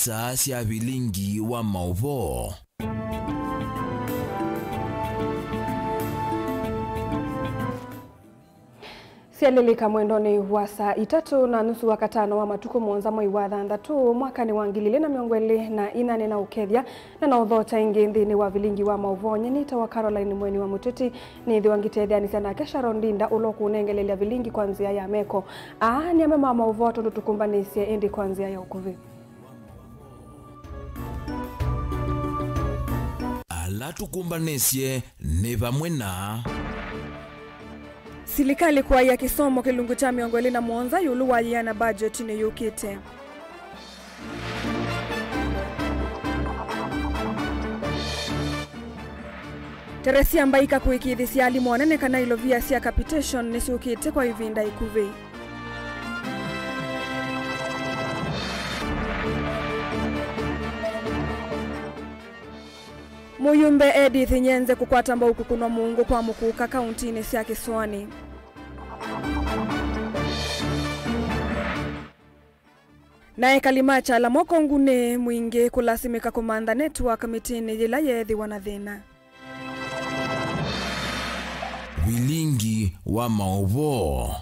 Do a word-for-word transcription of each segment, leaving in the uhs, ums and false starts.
Saa sya vilingi wa maũvoo. Syalĩlĩka mwendonĩ wa saa itatũ na nusu wa katano wa matukũ mũonza mwei wa thanthatũ mwakanĩ wa ngili ilĩ na mĩongo ĩlĩ na inya, nĩnaũkethya na naũthokya ĩngĩ nthĩnĩ wa vilingi wa maũvoo. Nyie nĩtawa Caroline Mweni wa Mũteti, nĩthĩwa ngĩtetheanĩsya nake Sharon Ndinda ũla ũkũnengelelya vilingi kwa nzĩa ya meko. Aa nĩ amwe ma maũvoo tondũ tũkũmbanĩsye ĩndĩ kwa nzĩa ya ũkuvĩ. Ala tũkũmbanĩsye nĩ vamwe na. Silikalĩ kũaĩa kĩsomo kĩlungu kya mĩongo ĩlĩ na mũonza ĩũlũ wa yĩana mbajetinĩ yũkĩte. Teresia Mbaika kũĩkĩĩthĩsya alimũ anene kana ilovia sya capitation nĩsyũkĩte kwa ĩvinda ĩkuvĩ. Mũyumbe Edith Nyenze kũkwata mbau kũkũnwa mũungu kwa mũkũka kauntinĩ sya Kĩsũanĩ. Na ekali ma kyalo moko ngunĩ, mwingĩ kũlasimĩka kũmantha network mĩtĩnĩ yĩla yeethĩwa na thĩna. Vilingi wa maũvoo.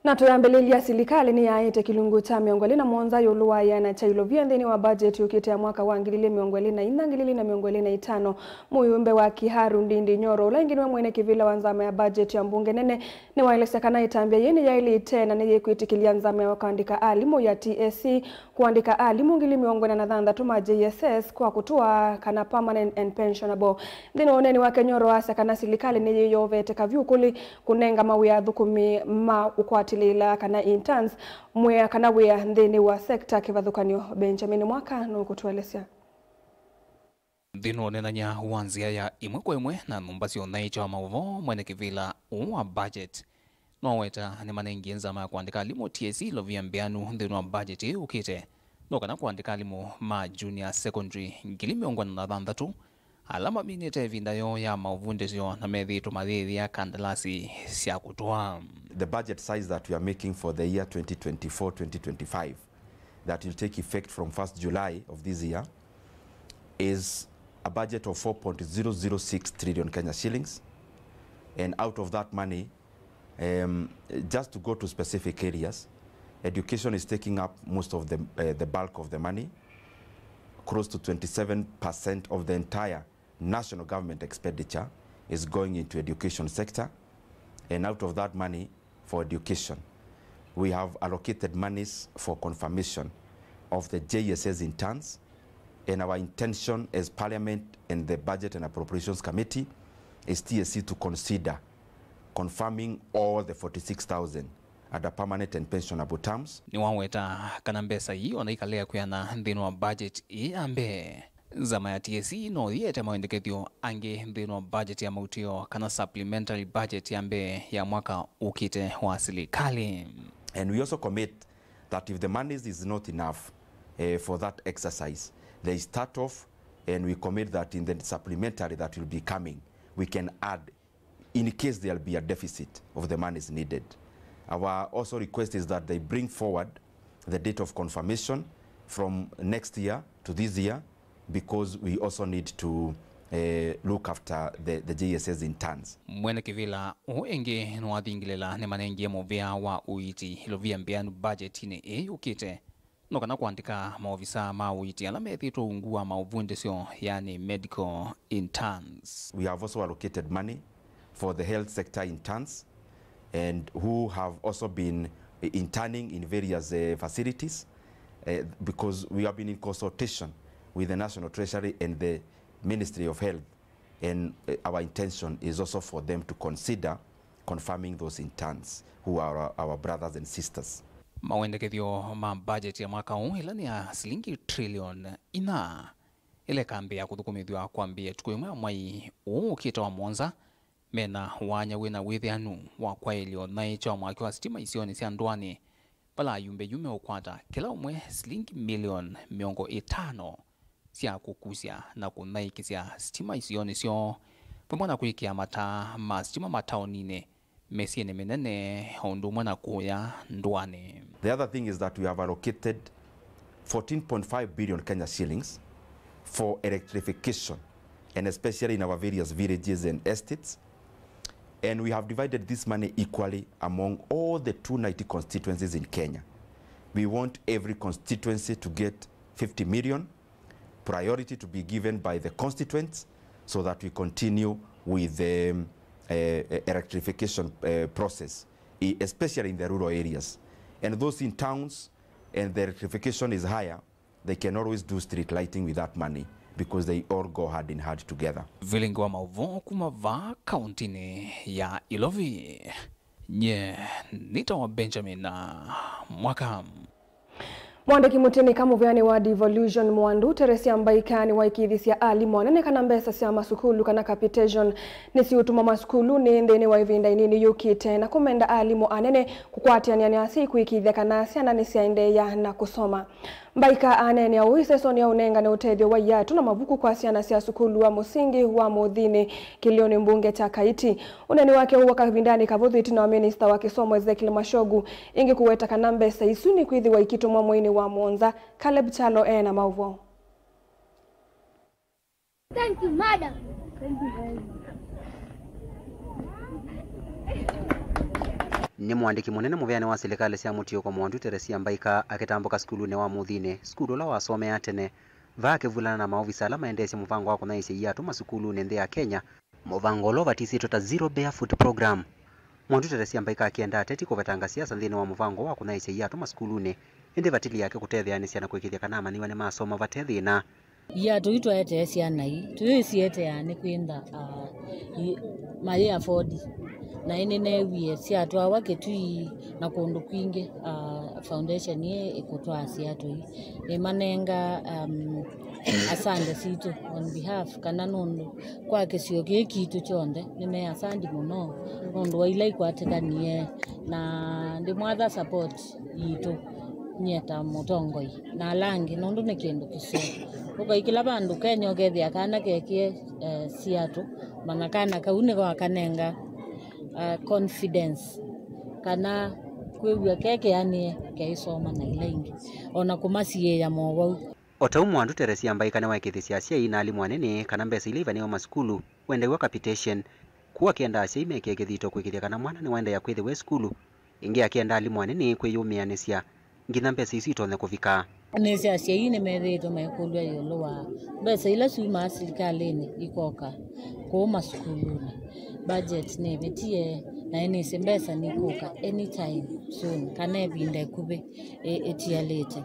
Na tũyambĩlĩlya, silikalĩ nĩyaĩte kĩlungu kya mĩongo ĩlĩ na mũonza ĩũlũ wa ĩana kya ilovia nthĩnĩ wa budget yũkĩte ya mwaka wa ngili ilĩ mĩongo ĩlĩ na inya, ngili ilĩ na mĩongo ĩlĩ na itano. Mũyumbe wa Kiharu Ndindi Nyoro, ũla ĩngĩ nĩwe mwene kĩvĩla wa nzama ya budget ya mbunge nene, nĩwaelesya kana ĩtambya yĩĩ nĩyaĩlĩte na nĩyĩkwĩtĩkĩlya nzama ya kũandĩka alimũ ya T S C kũandĩka alimũ ngili mĩongo ĩna na thanthatũ ma J S S kwa kũtũa kana permanent and pensionable. Nthĩnĩ wa ũneeni wake, Nyoro asya kana silikalĩ nĩyĩyovete kavyũ kũlĩ kũnenga mawĩa athũkũmi ma ũkwatĩlĩĩla kana interns mwĩa kana wĩa nthĩnĩ wa sekta kĩvathũkany'o. Benjamin Mwaka nũkũtũelesya. Nthĩnĩ wa ũneenany'a wa nzĩa ya ĩmwe kwa ĩmwe na nyũmba sya ũthaĩkya wa maũvoo, mwene kĩvĩla ũũ wa budget nĩwaweta nĩmanengie nzama ya kũandĩka alimũ T S C ilovia mbĩanu nthĩnĩ wa budget ĩĩ yũkĩte, no kana kũandĩka alimũ ma junior secondary ngili mĩongo ĩna na thanthatũ ala maminĩte ĩvinda yoo ya maũvundĩsyo na methĩĩtwe mayĩyĩa kandalasi sya kũtũa. The budget size that we are making for the year twenty twenty-four twenty twenty-five that will take effect from first July of this year is a budget of four point zero zero six trillion Kenya shillings, and out of that money, um, just to go to specific areas, education is taking up most of the, uh, the bulk of the money. Close to twenty-seven percent of the entire national government expenditure is going into education sector, and out of that money for education, we have allocated monies for confirmation of the J S S interns, and our intention as Parliament and the Budget and Appropriations Committee is T S C to consider confirming all the forty-six thousand under permanent and pensionable terms. Nĩwaweta kana mbesa ii ona ikalea kwĩana nthĩnĩ wa budget ĩĩ ya mbee, nzama ya T S C no yĩete mawendekethyo angĩ nthĩnĩ wa budget ya mautĩo kana supplementary budget ya mbee ya mwaka ũkĩte wa silikalĩ. And we also commit that if the monies is not enough, eh, for that exercise, there is start off, and we commit that in the supplementary that will be coming, we can add in case there'll be a deficit of the monies needed. Our also request is that they bring forward the date of confirmation from next year to this year, because we also need to, eh, look after the, the J S S interns. Mwene kĩvĩla ũũ ĩngĩ nĩwathingĩlĩla nĩmanengie mũvĩa wa ũiiti ilovia mbĩanu mbajetinĩ ĩĩ yũkĩte, no kana kũandĩka maovisa ma ũiiti ala methĩĩtwe ungu wa maũvundĩsyo, yani medical interns. We have also allocated money for the health sector interns and who have also been, eh, interning in various, eh, facilities, eh, because we have been in consultation with the National Treasury and the Ministry of Health, and, eh, our intention is also for them to consider confirming those interns who are our, our brothers and sisters. Mawendekethyo ma budget ya mwaka ũũ, ĩla nĩ ya silingi trillion ina, ĩla ĩkambĩĩa kũthũkũmĩthw'a kwambĩĩa ĩtukũ ĩmwe ya mwai ũũ ũkĩte wa mũonza, mena wanya wĩna wĩthĩanu wa kwaĩlya ũthaĩkya wa mwaki wa sitima isionĩ sya ndũanĩ, vala ayumbe yu meũkwata kĩla ũmwe silingi milioni mĩongo ĩtano sya kũkusya na kũthaĩkĩsya sitima isionĩ syoo, vamwe na kwĩkĩa mataa ma sitima mataoninĩ, mĩsyĩnĩ mĩnene, o ũndũ ũmwe na kũya ndũanĩ. The other thing is that we have allocated fourteen point five billion Kenya shillings for electrification, and especially in our various villages and estates. And we have divided this money equally among all the two ninety constituencies in Kenya. We want every constituency to get fifty million, priority to be given by the constituents, so that we continue with the, um, uh, electrification, uh, process, e-, especially in the rural areas. And those in towns and the electrification is higher, they can always do street lighting with that money because they all go hand in hand together. Vilingi wa maũvoo kuma vaa kauntinĩ ya Ilovi. Nye nĩtawa Benjamin Mwaka. Mwandĩki mũtĩnĩka mũvĩanĩ wa devolution Mwandu Teresia Mbaika nĩwaĩkĩĩthisye alimũ anene kana mbesa sya masukulu kana capitation nĩsiũtũmwa masukulunĩ nthĩnĩ wa ĩvinda ĩnini yũkĩte, na kũmenda alimũ anene kũkwatĩanĩa na asyai kũĩkĩĩthya kana syana nĩsyaendeea na kũsoma. Mbaika aneenea ũu ĩsesonĩ ya ũnengane ũtethyo wa iatũ na mavuku kwa syana sya sukulu wa mũsingi wa Mũthinĩ kĩlĩonĩ mbunge kya Kaiti. Ũneeni wake ũũ wa kavindanĩ kavũthũ ĩtina wa minista wa kĩsomo Ezekiel Machogu ĩngĩ kũweta kana mbesa isu nĩkwĩthĩwa ikitũmwa mweinĩ wa mũonza. Caleb Kyalo e na maũvoo. Thank you, madam. Nĩ mũandĩki mũnene mũvĩanĩ wa silikalĩ sya mũtiũko Mwandu Teresia Mbaika akĩtambũka sukulunĩ wa Mũthinĩ, sukulu ũla wasomea tene, vaa akĩvulana na maovisa ala maendeesye mũvango wa kũnyaĩĩsya iatũ masukulunĩ nthĩ ya Kenya, mũvango ũla ũvatisĩtwe ta Zero Barefoot Program. Mwandu Teresia Mbaika akĩenda ateti kũvetanga siasa nthĩnĩ wa mũvango wa kũnyaĩĩsya iatũ masukulunĩ, ĩndĩ vatili yake kũtetheanĩsya na kũĩkĩĩthya kana amanyĩw'a nĩmasoma vate thĩna. Iatũ ii twaetee syana ii, tũyĩsieteaa nĩ kwĩntha, ah, i-, mayĩ afford. Na ĩnĩ neewie syatwawa Kĩtui na kũndũ kwingĩ, ah, foundation ĩĩ ĩkũtwaa syatũ ii. Nĩmanenga, um, asante sitũ on behalf, kana nũndũ kwa kĩsio kĩĩ kitũ kyonthe, nĩ me asante mũno nũndũ wa ila ikwatĩkanie, na ndĩmwatha support yitũ nyie ta mũtongoi na ala angĩ, nũndũ nĩ kĩndũ kĩseo. Ũkaikĩla vandũ Kenya ũkethĩa kana kekĩe, eh, siatũ, mana kana kau nĩko akanenga, eh, confidence kana kwĩw'a kekeanĩe keisoma na ila ingĩ, ona kũmasiĩĩa mowau. O ta ũu Mwandu Teresia Mbaika nĩwaĩkĩĩthĩsye asyai na alimũ anene kana mbesa ila ivanĩawa masukulu wendeew'a capitation, kũu akĩenda asyai mekĩe kĩthito kũĩkĩĩthya kana mwana nĩwaendeea kwĩthĩwa e sukulu. Ĩngĩ akĩenda alimũ anene kwĩyũmĩanĩsya nginya mbesa isu itonye kũvika. Nĩsĩ asyai nĩmethĩĩtwe maikũlw'a ĩũlũ wa mbesa ila syumaa silikalĩnĩ ikoka kũu masukulunĩ. Budget nĩvĩtie, na nĩsĩ mbesa nikũka anytime soon, kana ĩvinda ĩkuvĩ ĩ-, ĩtialĩte.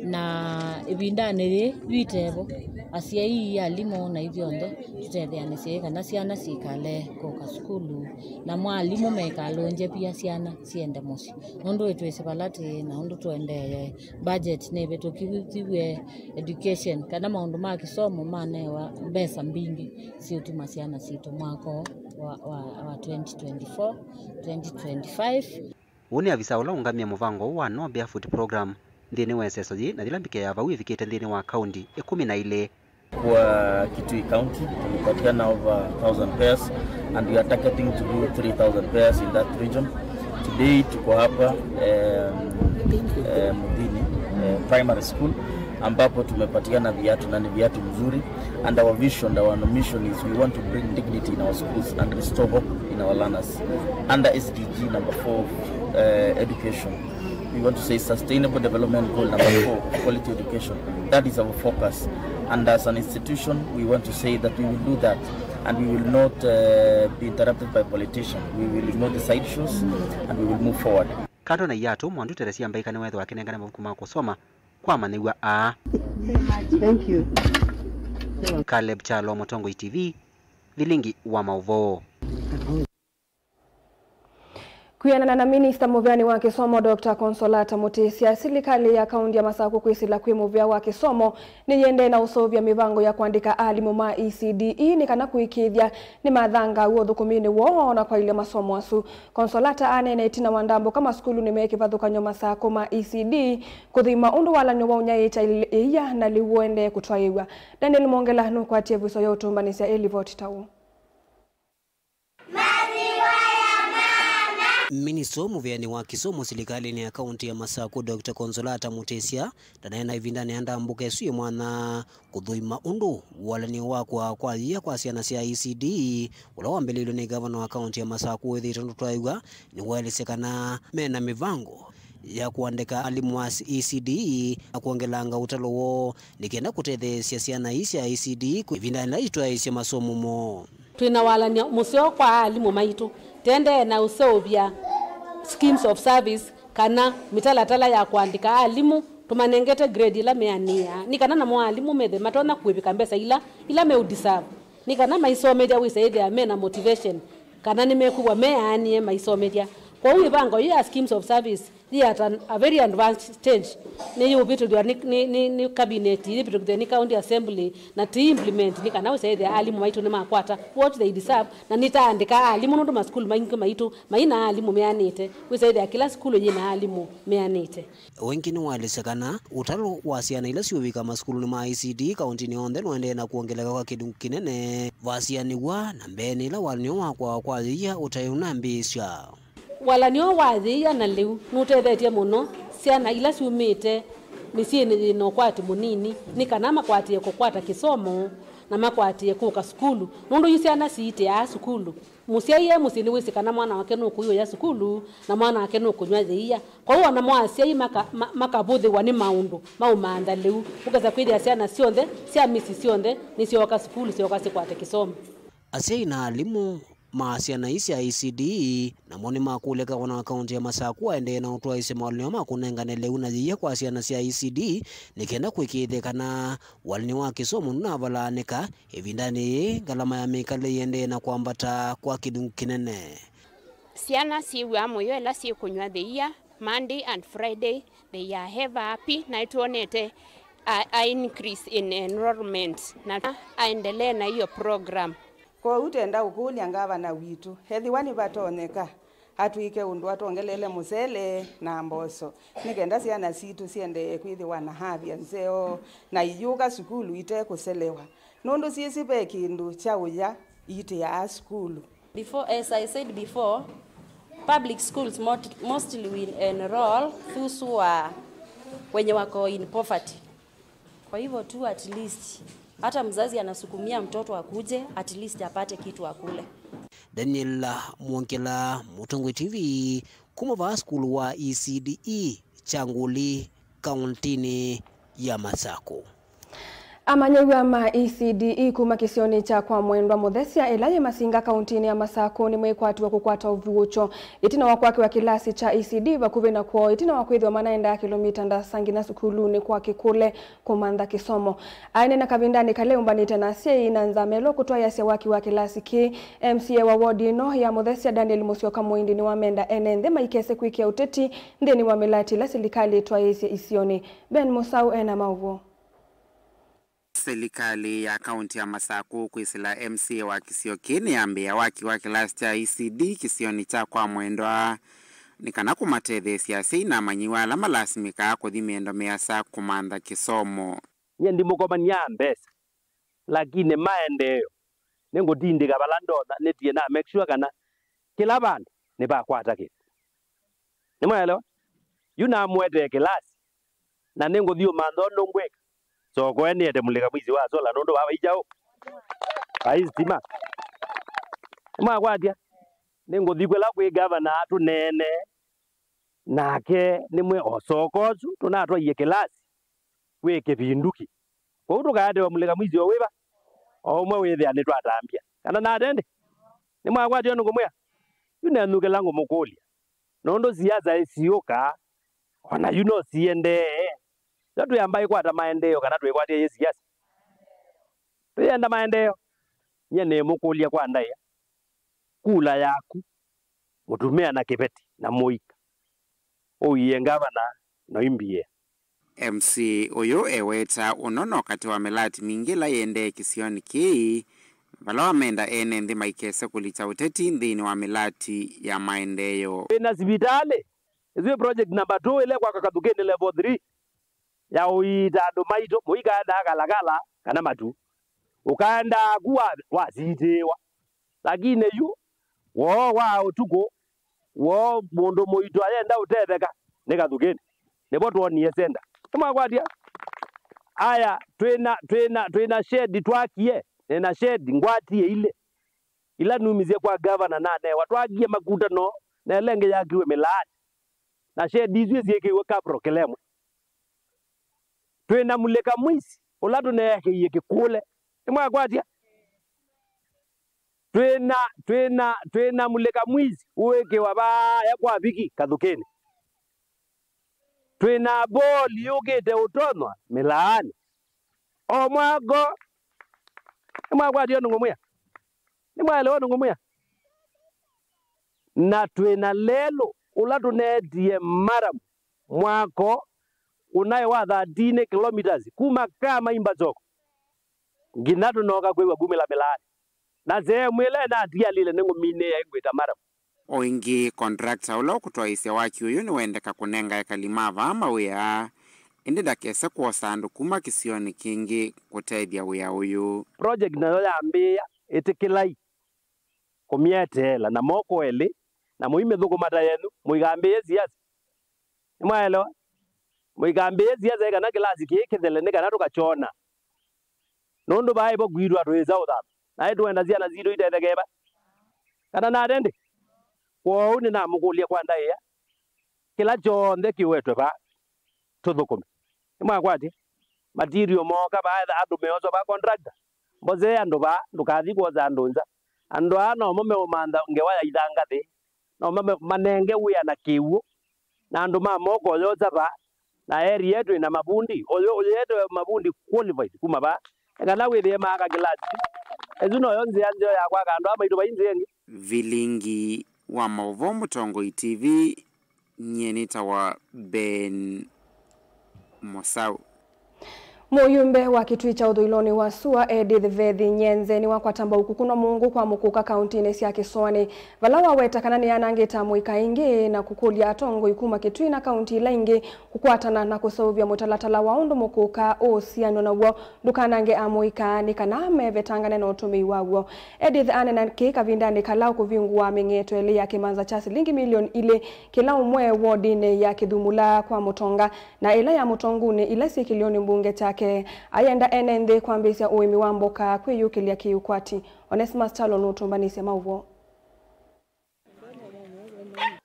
Na ĩvindanĩ yĩĩ yu itevo, asyai, alimũ na ithyonthe tũtetheanĩsye kana syana syĩkale kũka sukulu, na mwalimũ maikalũngye pia syana syende mũsyĩ, nũndũ ĩtwĩsĩ vala tĩĩ na ũndũ tũendeeye. Budget nĩvĩtũkĩthiw'e, education kana maũndũ ma kĩsomo manewa mbesa mbingĩ siũtuma syana sitũ mwaka ũũ wa, wa, wa twenty twenty-four, twenty twenty-five. Ũũ nĩ avisa ũla ũũngamĩe mũvango ũũ wa No Barefoot Program nthĩnĩ wa ĩseso yĩĩ, na yĩla mbike ya vau ĩvikĩte nthĩnĩ wa kaunti ĩkũmi na ilĩ. Kwa Kitui County, tumepatiana over thousand pairs and we are targeting to do three thousand pairs in that region. Today tuko hapa, em, em, Mudhini, eh, Primary School, ambapo tumepatiana viatu na ni viatu mzuri. And our vision, our mission is we want to bring dignity in our schools and restore hope in our learners. Under S D G number four, uh, education, we want to say sustainable development goal number four, quality education. That is our focus. And as an institution, we want to say that we will do that. And we will not, uh, be interrupted by politicians. We will ignore the side shows and we will move forward. Kando na iatũ, Mwandu Teresia Mbaika nĩwethĩwa akĩnengane mavuku ma kũsoma kwa amanyĩw'a aa. Thank you. Caleb Kyalo, Mũtongoi T V, Vilingi wa maũvoo. Kwĩanana na minista mũvĩanĩ wa kĩsomo, Doctor Consolata Mũtĩsya, silikalĩ ya kaunti ya Masakũ kwĩsĩla kwĩ mũvĩa wa kĩsomo nĩyĩendee na ũseũvya mĩvango ya kũandĩka alimũ ma E C D E nĩ kana kũĩkĩĩthya nĩmathangaaw'a ũthũkũminĩ woo na kwaĩlya masomo asu. Consolata aneena ĩtina wa ndambũka masukulunĩ me kĩvathũkany'o Masakũ ma E C D kũthima ũndũ walany'o wa ũnyaĩĩkya ĩia na lĩu ũendee kũtwaĩĩw'a. Daniel Mwongela nũkwatie ĩvuso ya ũtũmbanĩsya ĩ livoti ta ũũ. Minista mũvĩanĩ wa kĩsomo silikalĩnĩ ya kaunti ya Masaku, Doctor Consolata Mutisya, ndaneena ĩvindanĩ ya ndambũka ĩsu yĩ mwanya kũthũima ũndũ walany'o wa kwaa kwa ayia kwa syana sya E C D E ũla wambĩlĩilwe nĩ ngavana wa kaunti ya Masaku wĩthĩĩtwe ndũtwaĩw'a, nĩwaelesya kana mena mĩvango ya kũandĩka alimũ a E C D E na kwongelanga ũtalo woo nĩ kenda kũtetheesya syana ii sya E C D E kwĩ ĩvindanĩ yĩla itwaĩĩsye masomo moo. Twĩ na walany'o mũseo kwa alimũ maitũ. Tũendee na ũseũvya schemes of service kana mĩtalatala ya kũandĩka alimũ, tũmanengete grade ĩla meanĩaa, nĩ kana namo alimũ methĩwe matonya kũĩvĩka mbesa ila, ila meũ deserve, nĩ kana maisomethya wĩsa ĩthĩa mena motivation kana nĩmekwĩw'a meanĩe maisomethya. Kwoou ĩvango yĩĩ ya schemes of service yĩ at an, a very advanced stage. Nĩyĩũvĩtũlw'a nĩ, nĩ, nĩ, nĩ cabinet, yĩvĩtũkĩthw'a nĩ county assembly, na tũi implement nĩ kana wĩsa ĩthĩa alimũ maitũ nĩmakwata what they deserve, na nĩtaandĩka alimũ nũndũ masukulu maingĩ maitũ mai na alimũ meanĩte. Wĩsa ĩthĩa kĩla sukulu yĩ na alimũ meanĩte. Wingĩ nĩwaelesya kana ũtalo wa syana ila siũvika masukulunĩ ma E C D E kauntinĩ yonthe nũendee na kwongeleka kwa kĩndũ kĩnene vasianĩw'a na mbeenĩ ĩla walany'o wa kwaa kwa ayia ũtaĩ ũnambĩĩsya. Walany'o wa ayia na lĩu nũtethetye mũno syana ila syumĩte mĩsyĩnĩ yĩ na ũkwati mũnini nĩ kana makwatĩe kũkwata kĩsomo na makwatĩe kũka sukulu, nũndũ yu syana siitĩaa sukulu. Mũsyai e mũsyĩ nĩwĩsĩ kana mwana wake nũkũĩũya sukulu na mwana wake nũkũnyw'a yĩia. Kwoou o namo asyai maka-, ma-, makavũthĩwa nĩ maũndũ maũmantha lĩu, ũkesa kwĩthĩa syana syonthe sya mĩsyĩ syonthe nĩsyooka sukulu, syooka sikwate kĩsomo. Asyai na alimũ ma syana ii sya E C D E namo nĩmakũlya ngavana wa kaunti ya Masaku aendee na ũtwaĩĩsya mawalany'o ma kũnengane lĩu na yĩia kwa syana sya E C D E nĩ kenda kũĩkĩĩthya kana walany'o wa kĩsomo ndũnavalaanĩka. Ĩvindanĩ yĩĩ, ngalama ya mĩkalĩle ĩendee na kwambata kwa kĩlungu kĩnene. Syana syĩw'aa mũyo ĩla syĩkũnyw'a yĩia Monday and Friday, they are ever happy, na nĩtwonete a, a increase in enrollment, na aendelee na hiyo program. Kwoou twenda ũkũlya ngavana witũ, ethĩwa nĩvatonyeka, atwĩke ũndũ atwongeleele mũsele na mboso, nĩ kenda syana sitũ siendee kwĩthĩwa na avya nzeo na iyũka sukulu ite kũselewa, nũndũ syĩsĩ ve kĩndũ kya ũya iitĩaa sukulu. Before, as I said before, public schools mot-, mostly will enroll those who are, wenye wako in poverty. Kwa hivyo tu at least, hata mzazi anasukumia mtoto akuje, at least apate kitu akule. Daniel Mwongela, Mũtongoi T V, kuma vaa sukulu wa E C D E Kyanguli, kauntinĩ ya Masaku. Amanyĩw'a ma E C D E kuma kĩsionĩ kya kwa Mwendwa Mũthesya, ĩla yĩ Masinga, kauntinĩ ya Masaku, nĩmekwatiwe kũkwata ũvuũkyo ĩtina wa kwakĩwa kĩlasi kya E C D E vakuvĩ na kwoo, ĩtina wa kwĩthĩwa manaendaa kĩlomita ndasa nginya sukulunĩ kwa Kĩkũle kũmantha kĩsomo. Aineena kavindanĩ kala eũmbanĩte na asyai na Nzamelo kũtwaĩĩsya waki wa kĩlasi kĩĩ, M C A wa wodi ĩno ya Mũthesya, Daniel Mũsyoka Mũindi, nĩwamenda ene nthĩ maikese kwĩkĩa ũteti nthĩnĩ wa mĩlati ĩla silikalĩ ĩtwaĩĩsye isionĩ. Ben Mũsaũ ena maũvoo. Silikalĩ ya kaunti ya Masaku kwĩsĩla M C A wa kĩsio kĩĩ nĩyambĩĩa waki wa kĩlasi kya E C D kĩsionĩ kya kwa Mwendwa, nĩ kana kũmatetheesya asyai na amanyĩw'a ala malasimĩkaa kũthi mĩendo mĩasa kũmantha kĩsomo. Nyie ndimũkomany'a mbesa, lakini maendeeo nĩngũtindĩka vala ndonya, nĩtie na make sure kana kĩla vandũ nĩvakwata kĩndũ. Nĩmwaelewa? Yu namũetee kĩlasi, na nĩngũthi ũmantha ũndũ ngwĩka. Sokoe nĩete mũlĩka mwisi wa sola nũndũ vaa vai kyaũ? Vai sitima. Nĩmwakwatya? Nĩngũthi kũla kwĩ ngavana atũneene nake, nĩmwĩe o Soko ũsu tũnatwaie kĩlasi wĩ kĩvinduki. Kwoou tũkaetewa mũlĩka mwisi o wĩva, o ũmwe wĩthĩa nĩtwatambya. Kana nate ndĩ? Nĩmwakwatya ũndũ ngũmwĩa? Yu nenyu kĩla ngũmũkũlya, nũndũ siasa ĩsiũka, o na yu no siendee. Ĩla twĩamba ĩkwata maendeeo kana twĩkwatya yĩ siasa? Twĩenda maendeeo. Nyie nĩmũkũlya kwa ndaĩa, kula yaku, mũtumĩa na kĩveti na mũika, ũie ngavana na ũimbie. M C A ũyũ eweta ũno no katĩ wa mĩlati mingĩ ĩla yĩendee kĩsionĩ kĩĩ, vala wamenda ene nthĩ maikese kũlikya ũteti nthĩnĩ wa mĩlati ya maendeeo. Twĩ na sivitalĩ, ĩsu ĩ project number two ĩla ĩkwaka Kathukĩnĩ level three, ya ũiita andũ maitũ, mũikaendaa Kalakala kana Matu. Ũkaendaa ku wa, wasitĩĩwa. Lakini yu, woo wa ũtukũ, Woo mũndũ mũito ayenda ũtetheka nĩ Kathukĩnĩ. Nĩvo twonie senda. Nĩmwakwatya? Aya, twĩna, twĩna, twĩna shedi twakie, nĩna shedi ngwatie ilĩ. Ila numisye kwa gavana nanewa, twakie makutano, na ĩla ĩngĩ yakiwe Mĩlaanĩ. Na shedi isu syĩkĩiwe Kapro kĩla ĩmwe. Twĩna Mulika Mwizi, ũla tũneekĩie Kĩkũle. Nĩmwakwatya? Twĩna, twĩna, twĩna Mulika Mwizi ũĩkĩwa vaaya kwa Viki Kathukĩnĩ. Twĩna boli yũkĩte ũtonwa Mĩlaanĩ. O mwako. Nĩmwakwatya ũndũ ngũmwĩa? Nĩmwaelewa ũndũ ngũmwĩa? Na twĩna lelũ ũla tũneetie Maramu mwako ũnaĩ wa thirteen kilometres kuma Kama Imba Soko nginya tũnoka kwĩw'a kumĩla Mĩlaanĩ. Na sehemu ĩla ĩnatialile nĩngũminĩĩa ĩngwĩta Maramu. O ĩngĩ, contractor ũla ũkũtwaĩĩsya waki ũyũ nĩwendeka kũnenga ekali ma vaa mawĩa, ĩndĩ ndakese kwosa andũ kuma kĩsionĩ kĩngĩ kũtethya wĩa ũyũ. Project nayo yambĩĩa, ĩtĩkĩlai kũmyeteela na moko elĩ, na mũimĩthũkũma ta yenyu, mũikambĩĩe siasa. Nĩmwaelewa? Mũikambĩĩe siasa ĩ kana kĩlasi kĩĩ kĩthele nĩ kana tũkakyona. Nũndũ vaa ĩvo kwitũ atũĩsa ũthama. Naĩ tũenda syana sitũ itethekee va? Kana nate ndĩ? Kwoou nĩnamũkũlya kwa ndaĩa, kĩla kyonthe kĩwetwe vaa, tũthũkũme. Nĩmwakwatya? Material mooka vaa, andũ meoswa vaa contractor. Mbosee andũ vaa, ndũkathi kwosa andũ nza. Andũ aa nomo meũmantha ngewa ya ithangathĩ. No mame-, manenge wĩa na kĩw'ũ, na andũ ma moko yosa vaa, na area yetu ĩna mavundi, ũyũ, ũyũ yetu mavundi qualified kuma vaa, ekana wĩthĩe maaka kĩlasi. Ĩsu noyo nzĩa nzeo ya kwaka andũ aa maitũ vai nzĩa ĩngĩ. Vilingi wa maũvoo Mũtongoi T V, nyie nĩtawa Ben Mosau. Mũyumbe wa kĩtui kya ũthũĩlonĩ wa sua, Edith Vethi Nyenze, nĩwakwata mbau kũkũnwa mũngũ kwa mũkũka kauntinĩ sya Kĩsũanĩ, vala waweta kana nĩanangĩte amũika aingĩ na kũkũlya atongoi kuma kĩtui na kaunti ila ingĩ kũkwatana na kũseũvya mũtalatala wa ũndũ mũkũka ũũsianwa naw'o ndũkanange amũika nĩ kana mevetangane na ũtũmĩi waw'o. Edith aneena kĩĩ kavindanĩ kala ũkũvingũa mĩng'eto ĩlĩ ya kĩmanza kya silingi milioni ilĩ kĩla ũmwe wodinĩ ya Kĩthumula kwa Mũtonga, na ĩla ya Mũtongunĩ, ila syĩ kĩlĩonĩ mbunge kyake. Ayenda ene nthĩ kwambĩĩsya ũĩmi wa mboka kwĩyũkĩlya kĩ-ũkwati. Onesmus Kyalo nũtũmbanĩsye maũvoo.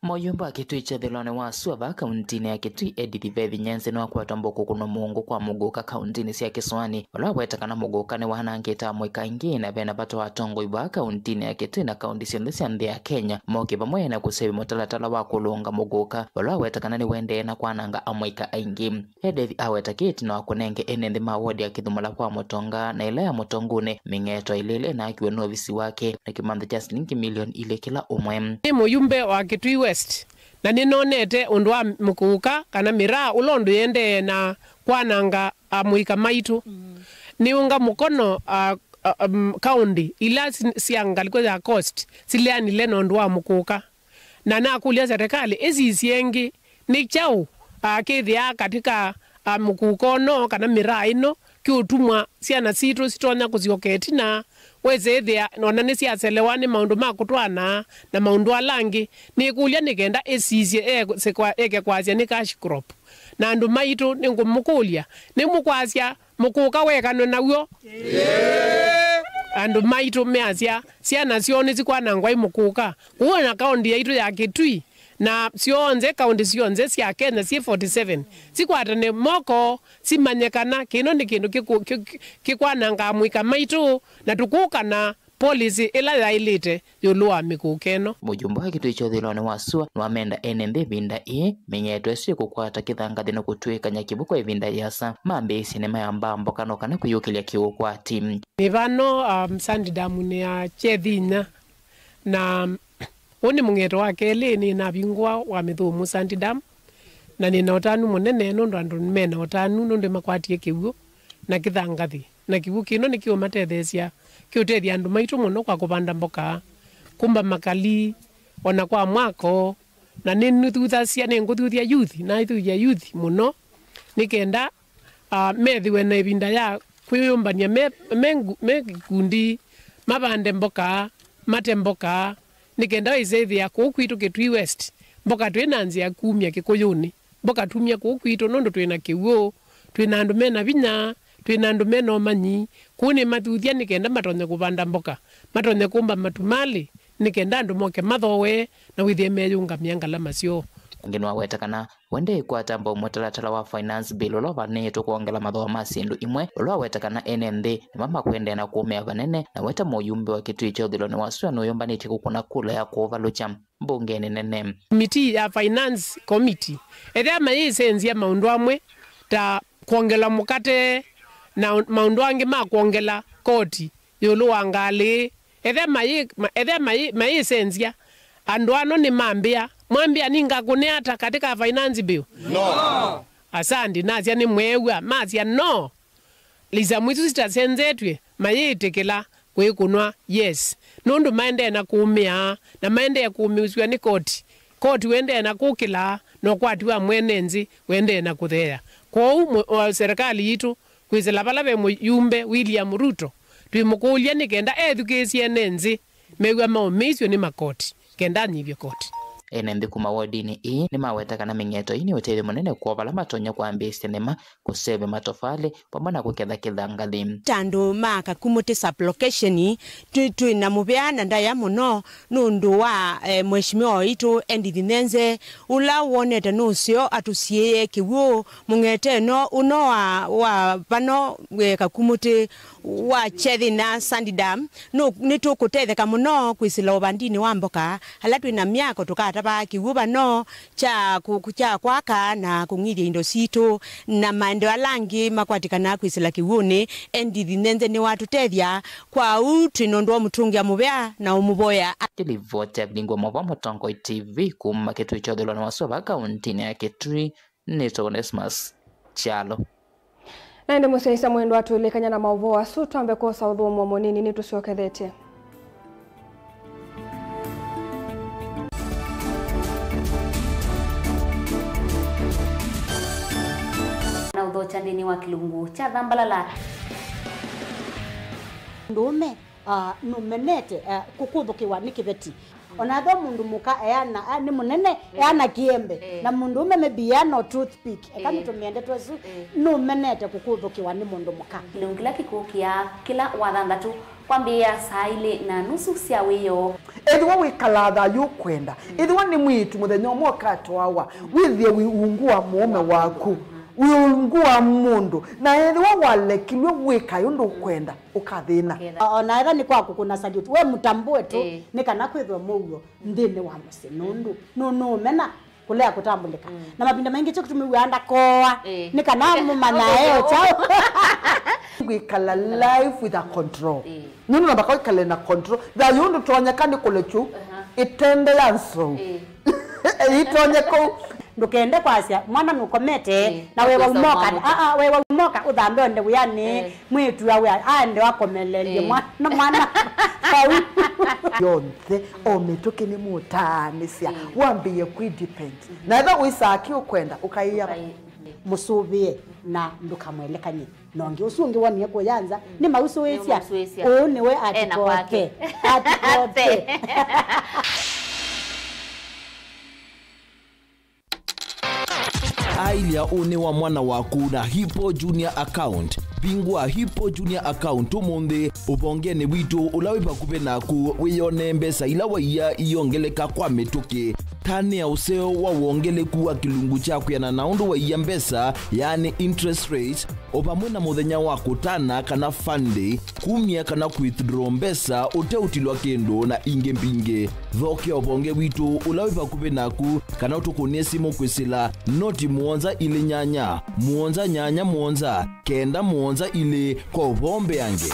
Mũyumbe wa kĩtui kya ũthũĩlonĩ wa sua vaa kauntinĩ ya Kĩtui, Edith Vethi Nyenze, nĩwakwata mbau kũkũnwa mũngũ kwa mũgũka kauntinĩ sya Kĩsũanĩ, vala waweta kana mũgũka nĩwanangĩte amũika aingĩ, na vena vata wa atongoi vaa kauntinĩ ya Kĩtui na kaunti syonthe sya nthĩ ya Kenya moke vamwe na kũseũvya mũtalatala wa kũlũnga mũgũka, vala waweta kana nĩwendee na kwananga amũika aingĩ. Edith aweta kĩĩ ĩtina wa kũnenge ene nthĩ ma wodi ya Kĩthumula kwa Mũtonga na ĩla ya Mũtongunĩ mĩng'eto ĩlĩ ĩla ĩnaakiwe nĩ ovisi wake na kĩmanza kya silingi milioni ilĩ kĩla ũmwe. Nĩ mũyumbe wa Kĩtui West, na nĩnonete ũndũ wa mũkũka kana mĩraa ũla ũndũ yendee na kwananga amũika maitũ. Nĩũnga mũkono, a, a, um, kaũnti ila si-, sya ngalĩko ya Coast sileanile na ũndũ wa mũkũka. Na nakũlya serikali ĩsisye ĩngĩ, nĩ kyaũ, a, kĩthĩaa katĩ ka, a, mũkũka ũno kana mĩraa ĩno kĩũtumwa syana sitũ sitonya kũsyoka ĩtina, wĩsĩ ĩthĩa ona nĩsyaselewa nĩ maũndũ ma kũtwaana na maũndũ ala angĩ. Nĩkũlya nĩ kenda ĩsisye eke kwa-, eke kwasya nĩ cash crop. Na andũ maitũ nĩngũmũkũlya, nĩmũkwasya mũkũka wekanwe naw'o? Andũ maitũ measya syana syoo nĩsikwanangwa ĩ mũkũka. Kũu ona kaũnti yaitũ ya Kĩtui na syonthe, kaũnti syonthe sya Kenya syĩ forty seven, sikwatane moko, simanye kana kĩno nĩ kĩndũ kĩkũ-, kĩ-, kĩ-, kĩkwananga amũika maitũ, na tũkũkana policy ĩla yaĩlĩte ĩũlũ wa mĩkũka ĩno. Mũyumbe wa kĩtui kya ũthũĩlonĩ wa sua nĩwamenda ene nthĩ ĩvinda ĩĩ mĩng'eto ĩsu ĩkũkwata kĩthangathĩ na kũtw'ĩkany'a kĩw'ũ kwa ĩvinda yĩasa, mambĩĩsye nĩmayambaa mboka no kana kwĩyũkĩlya kĩũkwati. Nĩ vano, um, Sandi Damu nĩ ya kyethi inya, na ũũ nĩ mũng'eto wa kelĩ nĩnavingũa wa mĩthũmũ Sandi Damu, na nĩna ũtanu mũnene nũndũ andũ mena ũtanu nũndũ nĩmakwatie kĩw'ũ na kĩthangathĩ. Na kĩw'ũ kĩno nĩkĩũmatetheesya, kĩũtethya andũ maitũ mũno kwa kũvanda mboka, kũmba makali, o na kwa mwako. Na nĩnĩthuthasya, nĩngũthuthya youth, naithuthya youth mũno, nĩ kenda, ah, methĩwe na ĩvinda ya kwĩyũmbany'a me, me ngu-, me ikundi, mavande mboka, mate mboka, nĩ kenda ĩsethĩa kũu kwitũ Kitui West, mboka twĩ na nzĩa kumya Kĩkũyũnĩ, mboka tumya kũu kwitũ, nũndũ twĩ na kĩw'ũ, twĩ na andũ me na vinya, twĩ na andũ me na ũmanyi. Kũu nĩmathuthya nĩ kenda matonye kũvanda mboka, matonye kũmba matumalĩ, nĩ kenda andũ moke mathooe na wĩthĩe meyũngamĩa ngalama syoo. Ũngĩ nĩwaweta kana we ndĩkwata mbau mũtalatala wa Finance Bill ũla ũvanĩĩtwe kwongela mathooa ma syĩndũ imwe, ũla waweta kana ene nthĩ nĩmo makwendeea na kũũmĩa vanene, na weta mũyumbe wa Kitui kya ũthũĩlonĩ wa sua nũyũmbanĩtye kũkũna kula ya kũũvalũkya mbungenĩ nene. Komitii ya Finance Committee ethĩa mayĩsenzya maũndũ amwe ta kwongela mũkate na maũndũ angĩ ma kwongela koti ĩũlũ wa ngalĩ, ethĩa mayĩ-, ma-, ethĩa mayĩ-, mayĩsenzya, andũ ano nĩmambĩa, mwambĩa ningakũnĩa ata katika Finance Bill? No. Asandi, nasya nĩmweew'a, masya no. Isamu isu sitasenzetw'e, mayĩtĩkĩla kwĩkũnwa, yes, nũndũ maendee na kũũmĩaa, na maendee kũũmĩĩsw'a nĩ koti. Koti wendee na kũkĩla, na ũkwati wa mwene nthĩ wendee na kũtheea. Kwoou mũ-, o, serikali yitũ, kwĩsĩla vala ve mũyumbe William Ruto, twĩmũkũlya nĩ kenda ethukĩĩsye ene nthĩ mew'a maũmĩĩsw'e nĩ makoti, kenda anyivye koti. Ene nthĩ kuma wodinĩ ĩĩ nĩmaweta kana mĩng'eto ĩĩ nĩ ũtethyo mũnene kwoo vala matonya kwambĩĩsya nĩma, kũseve matovalĩ, vamwe na kũketha kĩthangathĩ. Ta andũ ma Kakumũtĩ sub-location, twĩ, twĩ na mũvea na ndaĩa mũno nũndũ wa, eh, Mheshimiwa waitũ Edith Nenze, ũla wonete nũseo atũsiĩĩe kĩw'ũ mũng'eteno ũno wa, wa vano, eh, Kakumũtĩ wa Chethina Sand Dam. Nũ-, nĩtũkũtetheka mũno kwĩsĩla ũvandinĩ wa mboka, ala twĩ na myako tũkatavaa kĩw'ũ vano kya kũ-, kya kwaka na kũng'ithya indo sitũ na maendeeo ala angĩ makwatĩkanaa kwĩsĩla kĩw'ũnĩ. Edith Nenze nĩwatũtethya, kwa ũu twĩ na ũndũ wa ũmũtũngĩa mũvea na ũmũvoya. Nĩ livoti ya Vilingi wa Maũvoo Mũtongoi T V kuma Kitui kya ũthũĩlonĩ wa sua vaa kauntinĩ ya Kitui, nĩtawa Onesmus Kyalo. Na ĩndĩ mũsyaĩĩsya mwendwa, twĩlĩkany'a na maũvoo asu, twambe kwosa ũthũmũo mũnini, nĩtũsyokethetye. Na ũthokya nthĩnĩ wa kĩlungu kya Thambalala. Mũndũũme, ah, nũmenete, ah, kũkũthũkĩwa nĩ kĩveti. Ona ethĩwa mũndũ mũka eana, a, nĩ mũnene, eana kĩembe, na mũndũũme maybe eana o toothpick, eka nĩtũmĩe ndeto ĩsu, nũmenete kũkũthũkĩwa nĩ mũndũ mũka. Kĩlungu kĩla kĩkũkĩa kĩla Wathanthatũ kwambĩĩa saa ilĩ na nusu sya wĩoo. Ethĩwa wĩkalaa thayũ ũkwenda, ethĩwa nĩ mwĩĩtu mũthenya ũmwe ũkatwawa, wĩthĩe wĩ ungu wa mũũme waku, wĩ ungu wa mũndũ, na ethĩwa walekilw'e wĩkae ũndũ ũkwenda, ũkathĩna. Ũkethĩa. O-, ona etha nĩ kwa kũkũna salute, we mũtambũe tu, ĩĩ, nĩ kana kwĩthwe mũuo nthĩnĩ wa mũsyĩ, nũndũ nũ-, nũũmena kũlea kũtambũlĩka. Mm. Na mavinda maingĩ kyo kĩtumi wĩaa ndakoa, ĩĩ, nĩ kana mũmanyae o kyaũ. Kwĩkala life with a control. Ĩĩ. Nũndũ namba kwĩkale na control. Thayũ ũndũ tonyeka nĩ kũlekyu, aha, ĩtende ya nsou. Ĩĩ. Ĩtonye kũu. Ndũkende kwasya, mwana nũkomete, ĩĩ, na wewa ũkwĩsa umoka, ũmwamũka. Aa, wewa umoka, ũthambe onde wĩanĩ, ĩĩ, mwĩĩtu awe aende wakomelelye, ĩĩ, mwana, mwana. Kau. Yonthe, o mĩtũkĩ nĩ mũtaanĩsya, ĩĩ, wambĩĩe kwĩ depend. Mhm. Na ethwa wĩsaa kĩ ũkwenda, ũkaĩa. Ũkaĩ-, mhm. Mũsũvĩe na ndũkamwelekany'e. Na ũngĩ ũsu ũngĩ wonie kũya nza, mm, nĩ mausũĩsya. Nĩ mausũĩsya. Ũũ nĩwe ena kwake. Atikoke. Atikoke. Ailya ũnĩ wa mwana waku na Hippo Junior Account. Vingũa Hippo Junior Account ũmũnthĩ ũvongenĩ witũ ũla wĩ vakuvĩ naku, wĩyonee mbesa ila waiya iyongeleka kwa mĩtũkĩ. Tanĩa ũseo wa wongeleku wa kĩlungu kya kwĩana na ũndũ waiya mbesa, yaani interest rate, o vamwe na mũthenya wa kũtana kana fund day, kumya kana withdraw mbesa ũteũtilwa kĩndũ, na ingĩ mbingĩ. Thokea ũvonge witũ ũla wĩ vakuvĩ naku, kana ũtũkũnĩe simũ kwĩsĩla noti mũonza ilĩ nyanya, mũonza nyanya mũonza, kenda mũonza ilĩ kwa ũvoo mbeange.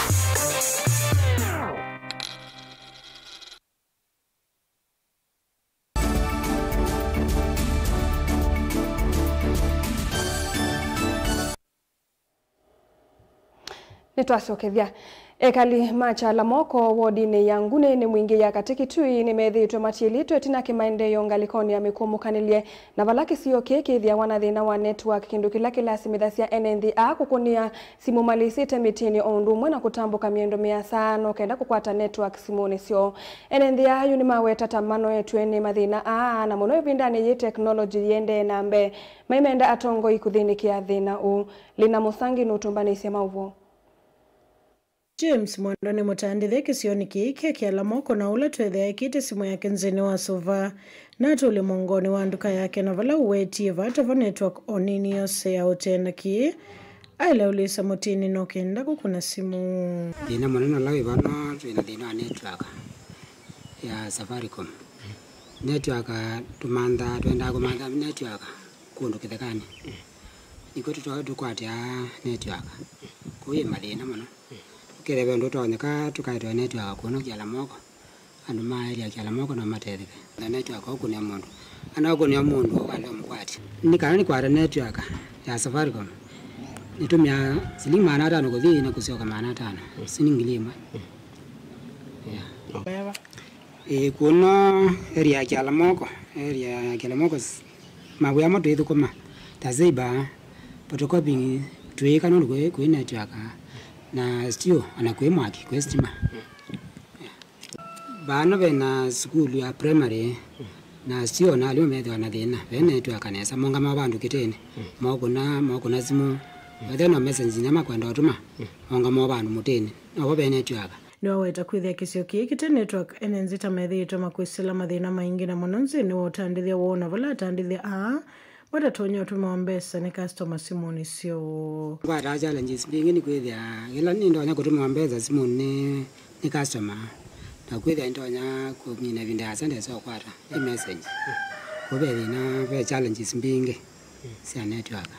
Nĩtwasyokethya. Ekali ma Kyalamoko wodinĩ ya Nguni nĩ Mwingĩ ya katĩ Kitui nĩmethĩĩtwe matiĩlĩtwe ĩtina kĩmaendeeo ngalĩkonĩ ya mĩkũmũkanĩlye, na vala kĩsio kĩĩ kĩthĩawa na thĩna wa network, kĩndũ kĩla kĩlasimĩthasya ene nthĩ aa kũkũnĩa simũ malĩsĩte mĩtĩnĩ o ũndũ ũmwe na kũtambũka mĩendo mĩasa no kenda kũkwata network simũnĩ syoo. Ene nthĩ aa yu nĩmaweta ta manoetw'e nĩ mathĩna aa, na mũno ĩvindanĩ yĩĩ teknolongyi yĩendee na mbee, maimenda atongoi kũthĩnĩkĩa thĩna ũũ. Lina Mũsangi nũtũmbanĩsye maũvoo. James Mwendwa nĩ mũtandĩthya kĩsionĩ kĩĩ kya Kyalamoko, na ũla twethĩa ekĩte simũ yake nzĩnĩ wa sova, natũlye mũongonĩ wa nduka yake, na vala ũwetie vata vo network o nini yose ya ũtee na kĩĩ, aĩle ũlĩsa mũtĩnĩ no kenda kũkũna simũ. Thĩna mũnene ũla wĩ vano, twĩ na thĩna wa network ya Safaricom. Network tũmanthaa, twendaa kũmantha network kũndũ kĩthekanĩ. Nĩkw'o tũtwa-, tũkwatĩaa network. Kũu yĩ mathĩna mũno. Ũkethĩa ve ũndũ ũtonyeka tũkaĩtwa network kũno Kyalamoko. Andũ ma area Kyalamoko no matetheke. Na network ũkũnĩa mũndũ. Ana ũkũnĩa mũndũ ũkalea mũkwati. Nĩ kana nĩkwata network ya Safaricom, nĩtũmĩaa silingi maana atano kũthi na kũsyoka maana atano. Silingi ngili ĩmwe. Yeah. Ĩĩ, kũno area ya Kyalamoko, area ya Kyalamoko s-, mawĩa amwe tũithũkũma ta Zeba, photocopying tũyĩka nũndũ kwĩ, kwĩ network, na still ona kwĩ mwaki, kwĩ stima. Vano ve na sukulu ya primary, na still ona alimũ methĩwa na thĩna, ve network nesa, mongama vandũ kĩtĩnĩ, mokũna, mokũna simũ, wethĩa no message nginya makwenda ũtũma, mongama vandũ mũtĩnĩ, novo ve network. Nĩwaweta kwĩthĩa kĩsio kĩĩ kĩte network, ene nzĩ ta methĩĩtwe makwĩsĩla mathĩna maingĩ, na mũno nzĩnĩ wa ũtandĩthya woo, na vala atandĩthya aa matatonya ũtũmĩwa mbesa nĩ customer simũnĩ syoo. Ngwataa challenges mbingĩ nĩ kwĩthĩa ĩla nĩndonya kũtũmĩwa mbesa simũnĩ nĩ, nĩ customer, na kwĩthĩa nĩndonya kũmina ĩvinda yasa ndesa ũkwata ĩ message. Kũu ve thĩna, ve challenges mbingĩ sya network.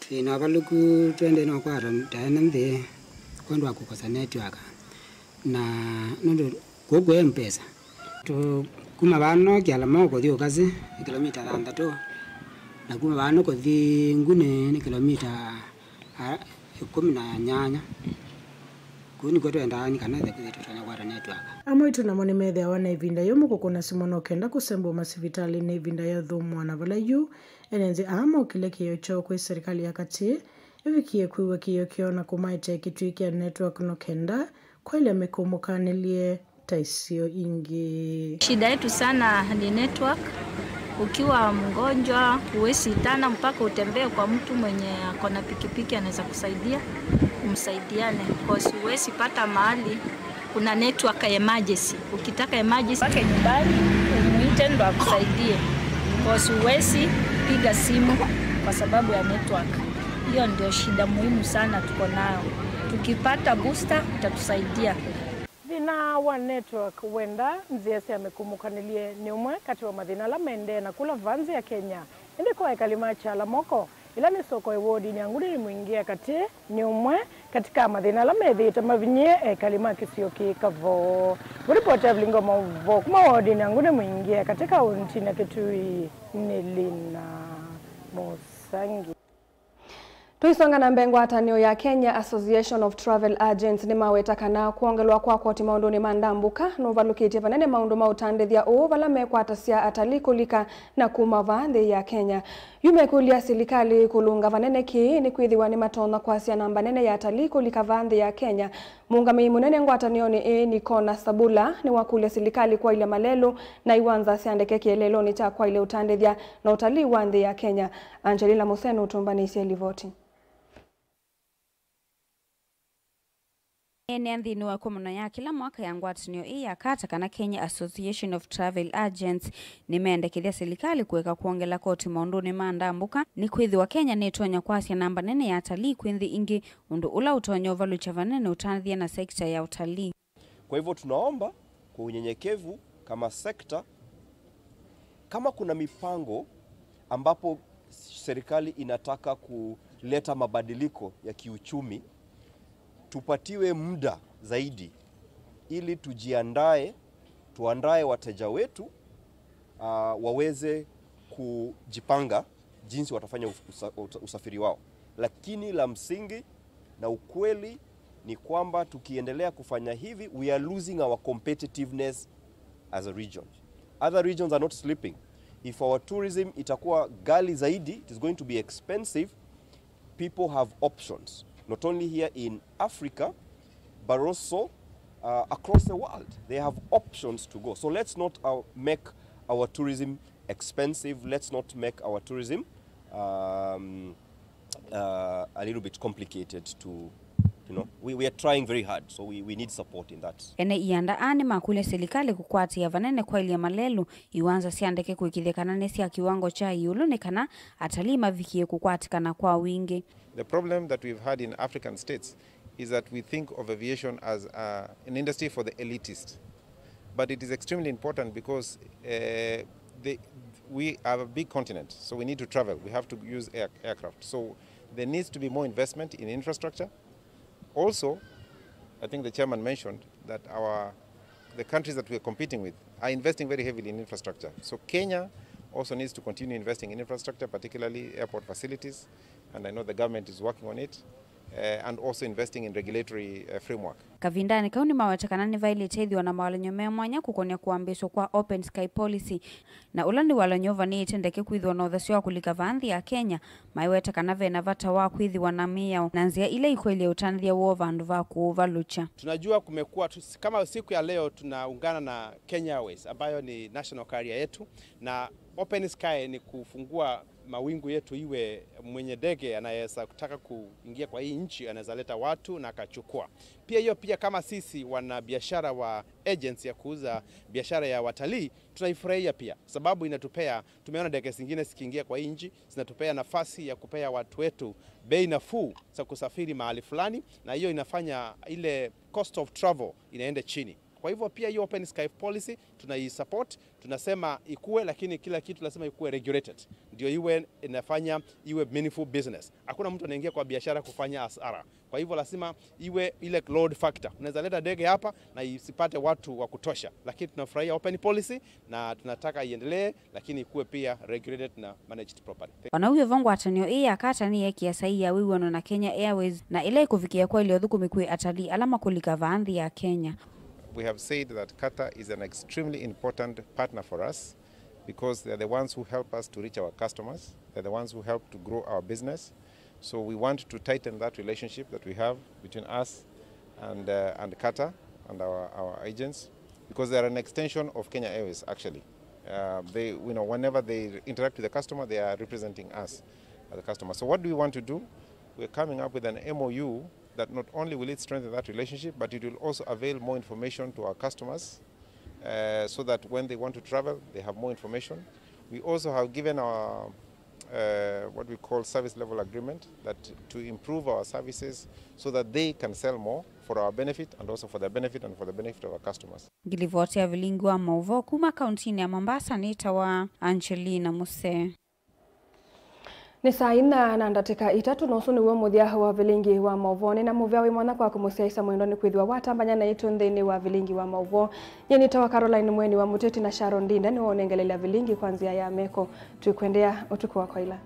Twĩ na ũvalũku twendee no kwata ta ene nthĩ kwondũ wa kũkosa network, na nũndũ kũu kwĩ M-Pesa. Tũ-, kuma vano Kyalamoko kũthi Ũkasĩ nĩ kĩlomita thanthatũ, na kuma vano kũthi Nguni nĩ kĩlomita, a, ĩkũmi na nyanya. Kũu nĩkw'o twendaa nĩ kana ĩthe kwĩthĩa tũtonya kwata network. Amwe aitũ namo nĩmethĩawa na ĩvinda yũmũ kũkũna simũ no kenda kũsembwa masivitalĩnĩ ĩvinda yathũmũa, na vala yu ene nzĩ aa mokĩlya kĩĩo kyoo kwĩ serikali ya katĩ ĩvikie kwĩw'a kĩĩo kyoo na kũmaetea kĩtui kya network no kenda kwaĩlya mĩkũmũkanĩlye ta isio ingĩ. Shida yetu sana ni network. Ukiwa mgonjwa, huwezi itana mpaka utembee kwa mtu mwenye ako na pikipiki anaweza kusaidia, msaidiane, 'cause huwezi pata mahali kuna network ya emergency. Ukitaka emergency, mpaka nyumbani, umuite ndo akusaidie, 'cause huwezi piga simu kwa sababu ya network. Hiyo ndio shida muhimu sana tuko nayo. Tukipata booster, itatusaidia. Thĩna wa network wenda nzĩa sya mĩkũmũkanĩlye nĩ ũmwe katĩ wa mathĩna ala maendee na kũla vaa nzĩ ya Kenya. Ĩndĩ kwa ekali ma Kyalamoko, ĩla nĩ soko ĩ wodinĩ ya Nguni nĩ Mwingĩ ya katĩ, nĩ ũmwe katĩ ka mathĩna ala methĩĩtwe mavinyĩe ekali ma kĩsio kĩĩ kavoo. Mũlipoti wa vilingi wa maũvoo kuma wodinĩ ya Nguni nĩ Mwingĩ ya katĩ kaũntinĩ ya Kitui nĩ Lina Mũsangi. Tũisonga na mbee, ngwatanĩo ya Kenya Association of Travel Agents nĩmaweta kana kwongelwa kwa koti maũndũnĩ ma ndambũka nũvalũkĩtye vanene maũndũ ma ũtandĩthya ũũ vala mekwatasya atalii kũlika na kuma vaa nthĩ ya Kenya. Yu mekũlya silikalĩ kũlũnga vanene kĩĩ nĩkwĩthĩwa nĩmatonya kwasya namba nene ya atalii kũlika vaa nthĩ ya Kenya. Mũũngamĩi mũnene ngwatanĩonĩ ĩĩ, Nikona Sabula, nĩwakũlya silikalĩ kwaĩlya malelũ na iwanza sya ndeke kĩeleelonĩ kya kwaĩlya ũtandĩthya na ũtalii wa nthĩ ya Kenya. Angelina Museno ũtũmbanĩisye livoti. Ene nthĩnĩ wa ĩkomano ya kĩla mwaka ya ngwatanĩo ĩĩ ya kata kana Kenya Association of Travel Agents nĩmendekethya silikalĩ kũeka kwongela koti maũndũnĩ ma ndambũka, nĩkwĩthĩwa Kenya nĩtonya kwasya namba nene ya atalii kwĩ nthĩ ingĩ, ũndũ ũla ũtonya ũvalũkya vanene ũtandĩthya na sekita ya ũtalii. Kwa hivyo tunaomba kwa unyenyekevu kama sekta, kama kuna mipango ambapo serikali inataka kuleta mabadiliko ya kiuchumi, tupatiwe muda zaidi ili tujiandae, tuandae wateja wetu, ah, waweze kujipanga jinsi watafanya us-, usa-, usa-, usafiri wao. Lakini la msingi na ukweli ni kwamba tukiendelea kufanya hivi, we are losing our competitiveness as a region. Other regions are not sleeping. If our tourism itakuwa ghali zaidi, it is going to be expensive. People have options, not only here in Africa, but also uh, across the world. They have options to go. So let's not uh, make our tourism expensive. Let's not make our tourism um, uh, a little bit complicated to, you know, we, we are trying very hard, so we, we need support in that. Ene ianda aa nĩmakũlya silikalĩ kũkwatĩĩa vanene kwaĩlya malelũ, iwanza sya ndeke kũĩkĩĩthya kana nĩ sya kĩwango kya ĩũlũ nĩ kana atalii mavikĩe kũkwatĩkana kwa wingĩ. The problem that we've had in African states is that we think of aviation as uh, an industry for the elitist. But it is extremely important because uh, the, we are a big continent, so we need to travel. We have to use air, aircraft. So there needs to be more investment in infrastructure. Also, I think the chairman mentioned that our the countries that we are competing with are investing very heavily in infrastructure. So Kenya also needs to continue investing in infrastructure, particularly airport facilities, and I know the government is working on it, uh, and also investing in regulatory uh, framework. Kavindanĩ kau nĩmaweta kana nĩvaĩlĩte ĩthĩwa na mawalany'o me mwanya kũkonĩa kũambĩĩswa kwa Open Sky Policy, na ũla nĩ walany'o ũvanĩĩte ndeke kwĩthĩwa na ũthasyo wa kũlika vaa nthĩ ya Kenya. Maiweta kana ve na vata wa kwĩthĩwa na mĩao na nzĩa ila ikũelya ũtanĩthya woo vandũ va kũũvalũkya. Tunajua kumekuwa tu, kama siku ya leo tunaungana na Kenya Airways ambayo ni national carrier yetu, na Open Sky ni kufungua mawingu yetu, iwe mwenye ndege anaweza kutaka kuingia kwa hii nchi anaweza leta watu na akachukua. Pia hiyo pia, kama sisi wana biashara wa agency ya kuuza biashara ya watalii, tunaifurahia pia, sababu inatupea, tumeona ndege zingine zikiingia kwa hii nchi, zinatupea nafasi ya kupea watu wetu bei nafuu za kusafiri mahali fulani, na hiyo inafanya ile cost of travel inaenda chini. Kwa hivyo pia hiyo Open Sky Policy tunaisupport, tunasema ikue, lakini kila kitu lazima ikue regulated, ndio iwe inafanya iwe meaningful business. Hakuna mtu anaingia kwa biashara kufanya hasara. Kwa hivyo lazima iwe ile load factor. Unaweza leta ndege hapa na isipate watu wa kutosha. Lakini tunafurahia open policy na tunataka iendelee, lakini ikuwe pia regulated na managed properly. Thank you. Ona wĩ o vo, ngwatanĩo ĩĩ ya Qatar nĩyeekĩa saii ya wĩw'ano na Kenya Airways, na ĩla ĩkũvikĩa kwaĩlya ũthũkũmi kwĩ atalii ala makũlika vaa nthĩ ya Kenya. We have said that Qatar is an extremely important partner for us because they are the ones who help us to reach our customers. They are the ones who help to grow our business. So we want to tighten that relationship that we have between us and, uh, and Qatar and our, our agents, because they are an extension of Kenya Airways, actually. Uh, they, you know, whenever they interact with the customer, they are representing us as a customer. So what do we want to do? We're coming up with an M O U that not only will it strengthen that relationship, but it will also avail more information to our customers, uh, so that when they want to travel, they have more information. We also have given our, uh, what we call service level agreement, that to improve our services so that they can sell more for our benefit and also for the benefit and for the benefit of our customers. Ngilivoti ya vilingi wa maũvoo kuma kauntinĩ ya Mombasa nĩtawa Angelina Musee. Nĩ saa inya na ndatĩka itatũ, na ũsu nĩw'o mũthya wa vilingi wa maũvoo. Nĩ na mũvea wĩ mwanya kwaku mũsyaĩĩsya mwendwa nĩ kwĩthĩwa watambany'a naitũ nthĩnĩ wa vilingi wa maũvoo. Nyie nĩtawa Caroline Mweni wa Mũteti, na Sharon Ndinda nĩwe ũnengelelya vilingi kwa nzĩa ya meko. Twĩkwendea ũtukũ wa kwaĩla.